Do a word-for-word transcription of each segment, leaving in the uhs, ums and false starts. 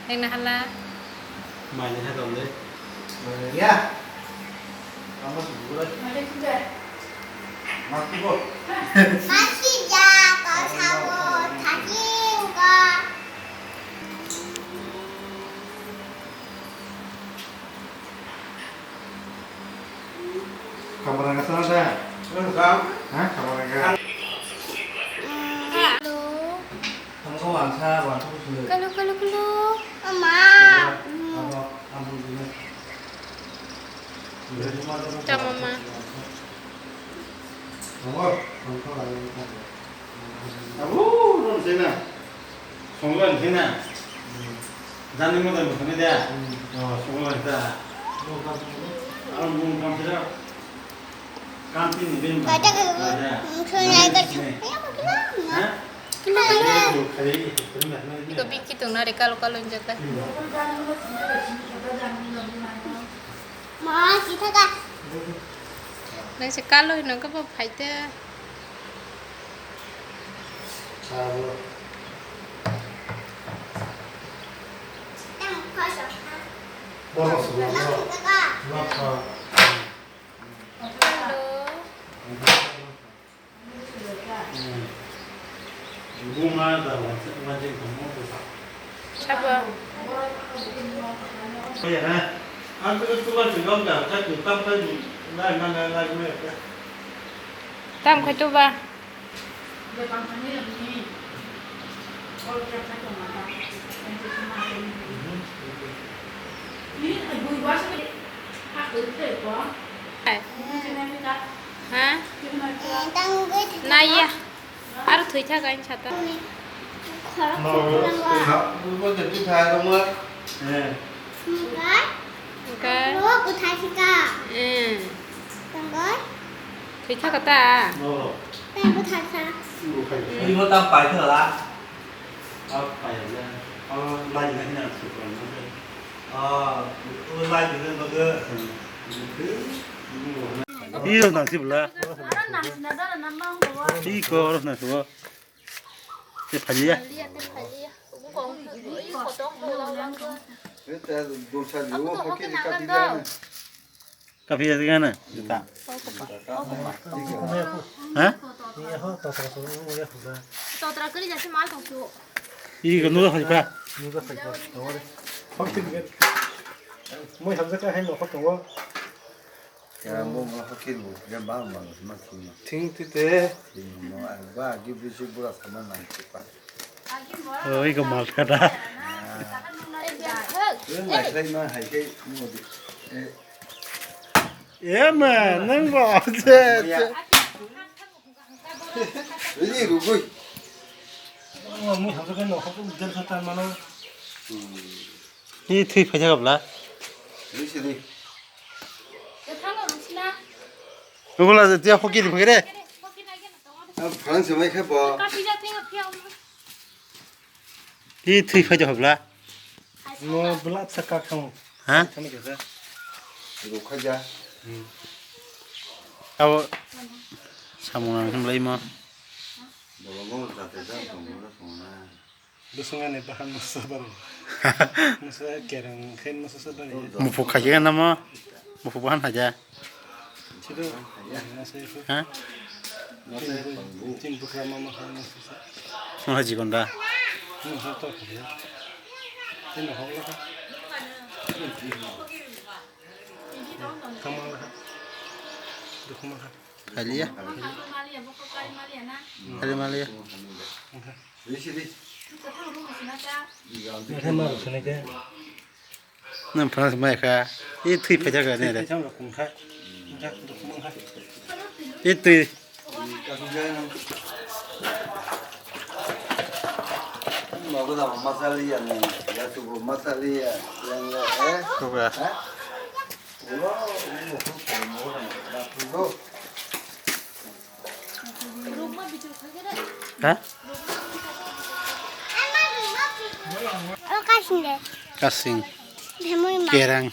Nang na hala. Mai ni ha dong de. Ya. Kamu sih bukan. Mati kok. Mati ya, kau sabo, cacing kok. Kamarang ka sana da? Kamarang ka? Ha? Kamarang ka? Kalu, kalu, kalu. Mama. Tama, ma. Abu, ron sena. Songlan sena. Jani mo dan sena dia. Oh, songlan ta. Ang bung kam sera. Kam tin ni ben. Kata ke, songlan ta. Ha? Iko biki tong nari kalo kalo jaka. Ma, kita ka. Nang se kalo hinang ka ba phaite. Hello. Sabo. Tam khai tu ba. Ha? Naiya. Aro thwi thak ang sata. Hwnkhe? Eh. Thwi thak ta? Iyo nang si bwla. Iko oro nang si bo. Te phaliya. Kapiya gana. Juta. Ha? Totra kali jasi mal tong su. Iko nuro phai pa. Moi hamjak ka hai nokho tongo. Kerang bo mo hakir bo, ya ba ma ma ma ma. Thing ti te. Thing mo, ang ba gi bisi bura sama nang ti pa. Oh, iko mal kata. Yo na sai ma hai ke mo di. Eh. Eh, ma, nang ba, je, je. Ini rugui. Oh, moi hamjak ka nokho ko del sa tan mano. Hmm. Hi thwi phaijak bla? Thwi sidi. Ogola je tia hoki ni phagre. Pharang se mai khe bo. Hi thwi phaijak bla? Mo bla sa ka khang. Ha? Khani khe sa. Ro khaja. Abo samung nang himlai mo. Bolongo jate ja tongmo na songna. Bwswngani bahan masa bari. Masa kereng khe masa sa bari. Muphu khaikhe namo. Muphu bahan haja. Chido masa ikho. Ha? Tin bukra mama kha masa sa. Masa jigonda. Masa to kha. Tin hok la kha. Kamala kha. Dukuma kha. Kaliya. Kali maliya. Nang phana mai kha. I thwi phaijak ne de. I twi. Nogo da masaliya ne. Ya tu masaliya. Yang eh. Kuba. Eh? Ha? Kasing. Kerang.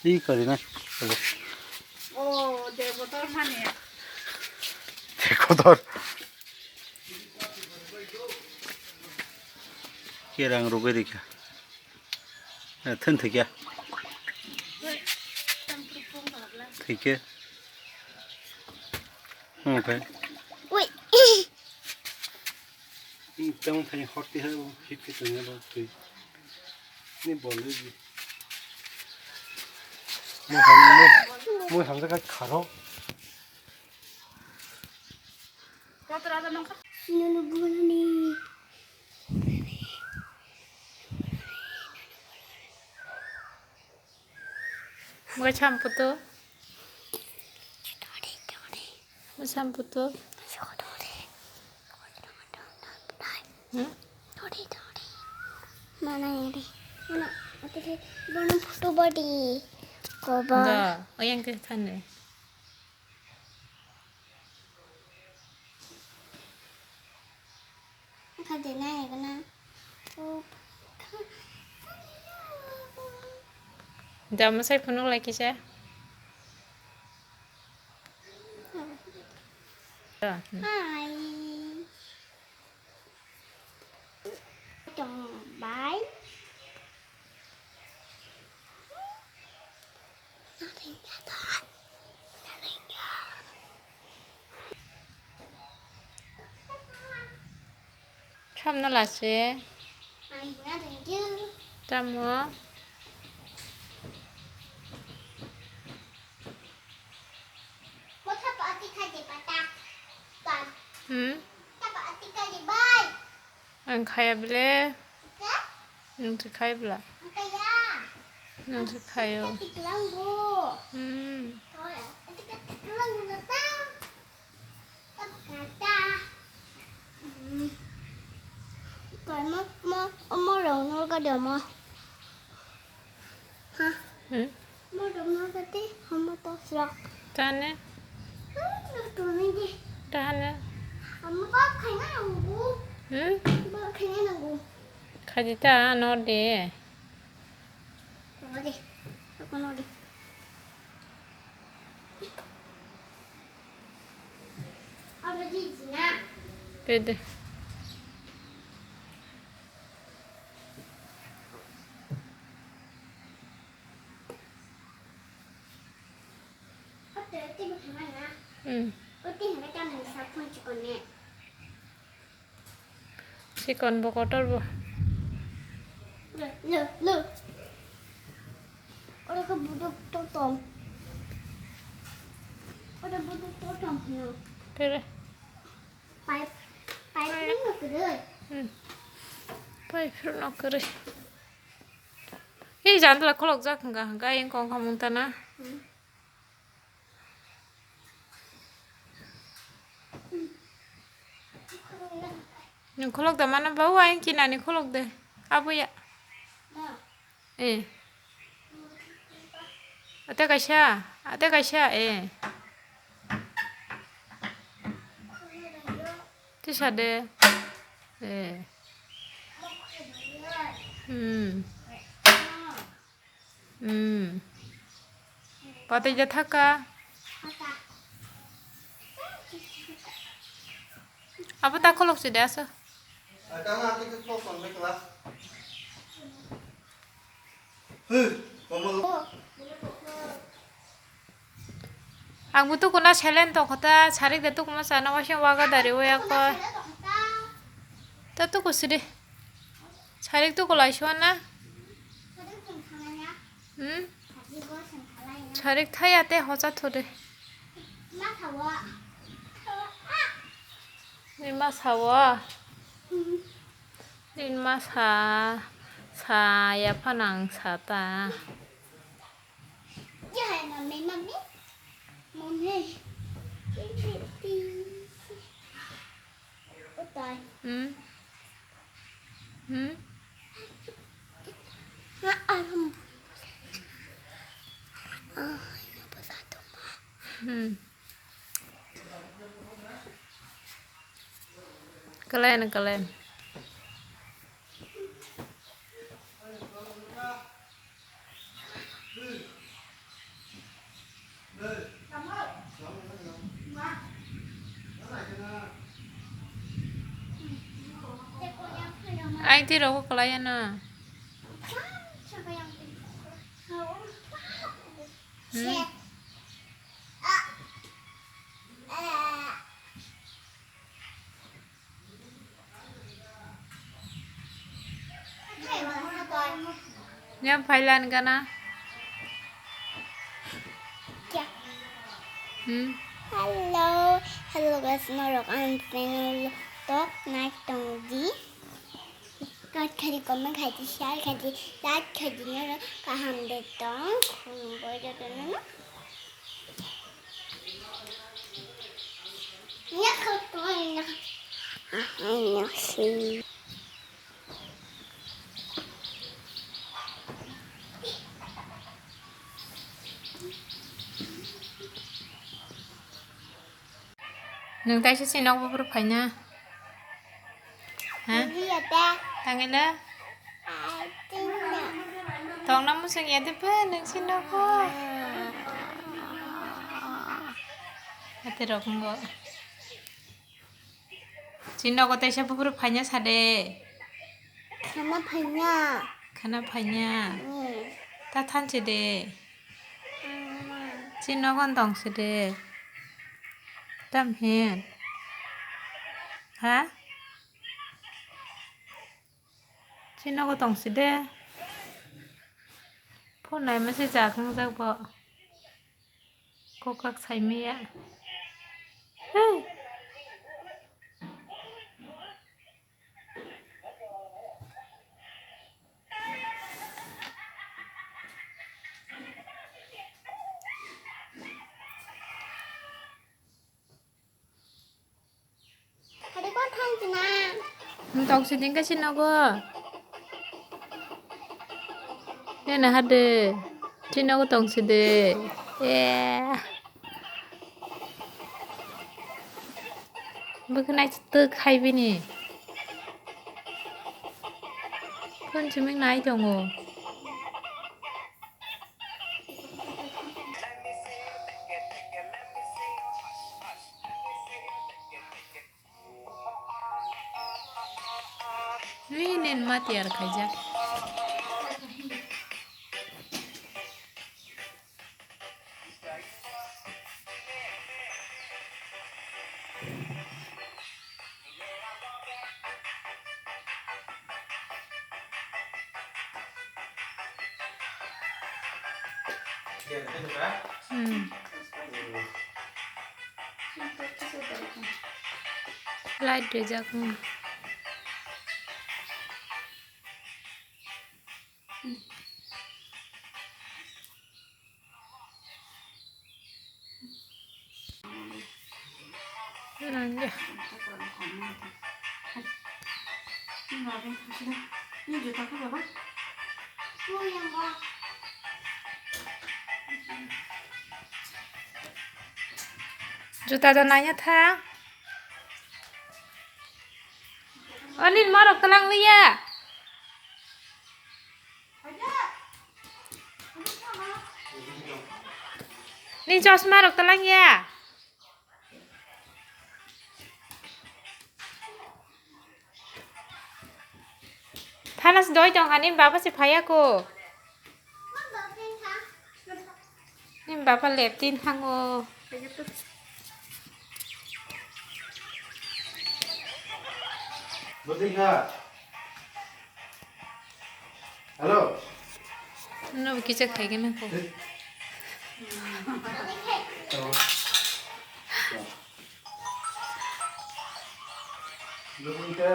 Hi kori na? Oh, devotor mane. Devotor. Kerang rugwi rikha. Eh, thun thikya. Thikya. Okay. Ui. Tamo thani horti ha, hit hit tanya ba twi. Ni bol le ji. Mo ham, mo, mo ham jaga kharo. Nunu bulani. Bwsam puto. Bwsam puto. Hmm? Mana ini. Mana, oke, bono photo body. Koba. Da, oyang ke thane. Kha de na ya na. O. Da, masai phunuk lai kisa. Da. Hi. Bye. Samno lase. Tamo. Hmm? Ang khaya bile. Nung si khai bla. Nung si khayo. Hmm. Mo, mo, mo, rong, no, ka, de, mo. Ha? Hmm? Mo, rong, no, ka, de, mo, to, sra. Tane? Hmm, to, ni, de. Tane? Mo, ka, khai, na, ngu. Hmm? Mo, khai, na, ngu. Khaji ta, no, de. No, de. Ko, no, de. Pwdw. Hmm. Chikon bo kotor bo. Lo, lo, lo. Oro khe buduk totom. Oro buduk totom hino. Tere. Pipe, pipe ni no kwrwi. Hmm. Pipe no kwrwi. Ei jandala kholok jak hwnka hwnka, ayang kong khamung tana. Hmm. Nung kholok da mana ba, wa, ang kinani kholok de. Abo ya. Eh. Ate kaisa, ate kaisa, eh. Tisa de. Eh. Hmm. Hmm. Patwi ja thaka. Abo ta kholok si de asa. Ang bo tukuna silent tongkha ta, sarik de tukuma sana waisa waga dari waya ko. Ta tuku sidi. Sarik tuku lai suana. Hmm? Sarik thaya te hocha thode. Ni ma sawa. Ni ma sa, sa ya phanang sa ta. Ya hai, mami, mami. Mami. Utai. Hmm? Hmm? Ah, alam. Ah, ini apa satu, Ma? Hmm. Kalen, kalen. Ai twi rogo kwlai ano. Hmm? Yang phailan gana. Hmm. Hello, hello guys, norok ang channel tok nai tong di. Like khaidi, comment khaidi, share khaidi, like khaidi, norok kaham de tong khum boy de tong no. Nya kho to nya. Ah, nya si. Nwng taisa chini nok buphuru phaina? Ha? Nangya ta. Tangila? Ai, tingna. Tongna musung ya de phe nwng chini nogo. Ate rok ngo. Chini nogo taisa buphuru phaina sade. Khana phaina. Khana phaina. Hmm. Ta thanse de. Hmm. Chini nogo tongse de. Tam hen. Ha? Chini nogo tongse de. Phone naima se jak wngjak bo. Kokak saimaya. Hey. Tong si ding kasi nogo. Nena hade. Chini nogo tong si de. Eh. Bwkha nai tuk hai bini. Phone simi nai tongo. Ui, nen ma tiyar khaijak. Hmm. Light rijak, hmm. Nangya. Juta do nanya tha. Anil marok talang liya. Ni chosma rok talang ya. Thanas doi tong ani baba se phaya ko. Ni baba leptin thango. Bwtwi kha. Hello. No, kisa khai gana ko. Hey. Hello. Hello, Bhumika.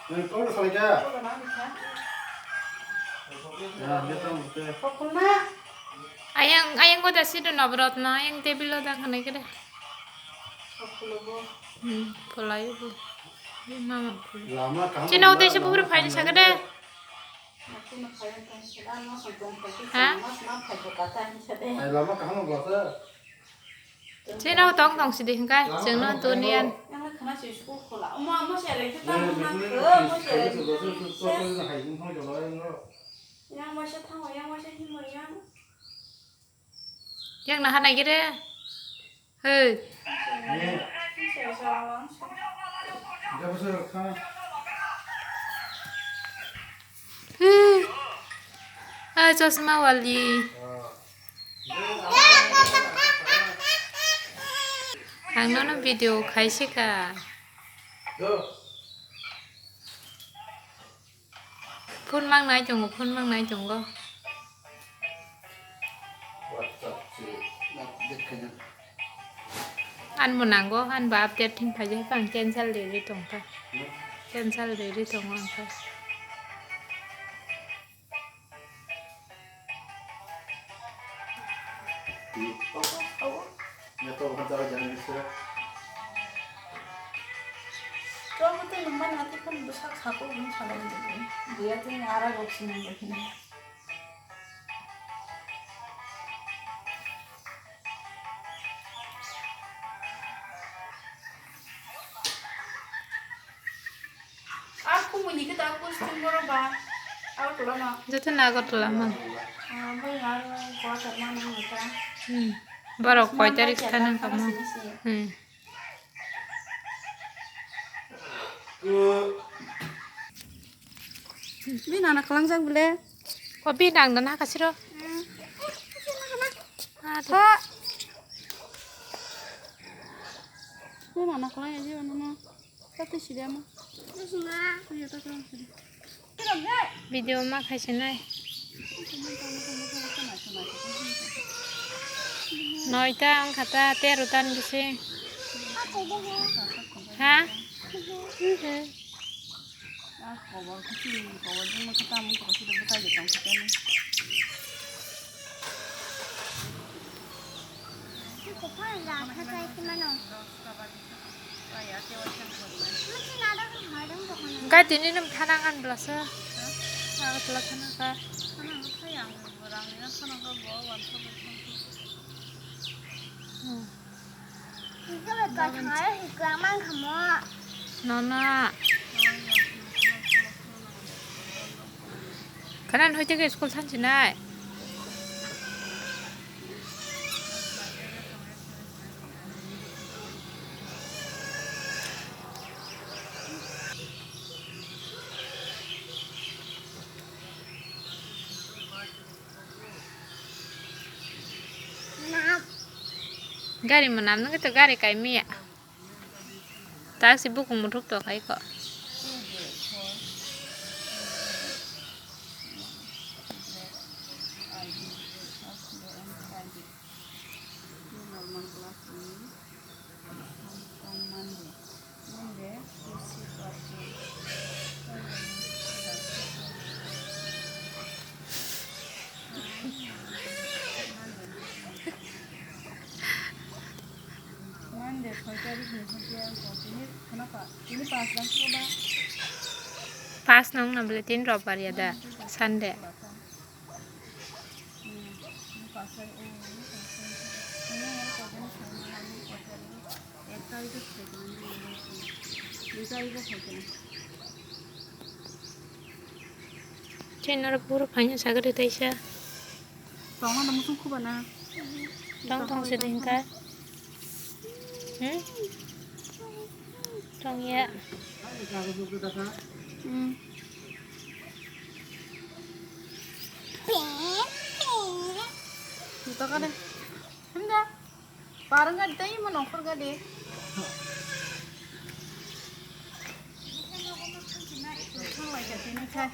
Nang kok salai kha? Ya, dia tahu, betul. Ayang, ayang ko dasi do Navratna, ayang table lo dak hanai kede. Hmm, pulai bu. Mama pulai. Lama kaham. Chino utai se bubur phaini sakede. Ha? Ai, lama kaham ba sa. Chino tong tong sidi hingkai, chwngno tunian. Yang masa thango, yang masa himo yang. Yang naha nai gede. Hey. Ni. Jabo se rok kha. Chosma wali. Ang nono video khaisika. Phone mangnai tongo, phone mangnai tongo. Anbo nango, anbo update thing phaijak, ang cancel riri tongkha. Cancel riri tongo ang kha. Joto na Agartala man. Hmm. Borok koi tarik thanang kamo. Hmm. Bini nana kalangjak bole. O bini nang nana kasiro. Ha. Bini nana kalang ya je nana. Tati sidi ama. Video ma khaisinai. Noita wngkha ta, tero tan bisi. Ha? Gati ni nung thanang an belasa. Agartala thanang kha. Hmm. Nono. Kanan hoi teke school thansinai. Gari mwnam nungkhe to gari kaimiya. Taksi bukung muthuk tongkha iko. Monday, soi tarik ni hwnkhe ang tini kheno pa, tini pas rang khe ba. Pas nong na bole tini rob bar ya da, Sunday. Chinor buru phanya sagri taisa. Tong ano mutung kuba na. Tong tong se ding ka. Hmm? Tong ya. Hmm. Ito ka de. Handa. Parang gadi tei mo nongkhor gadi. Nongkhor lai gadi ni khai.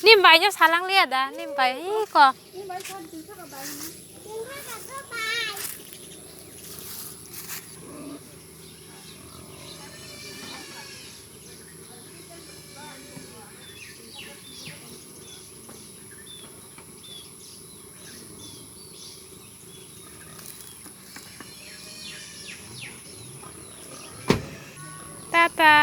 Ni bai no salang liya da, ni bai hi ko. Tata.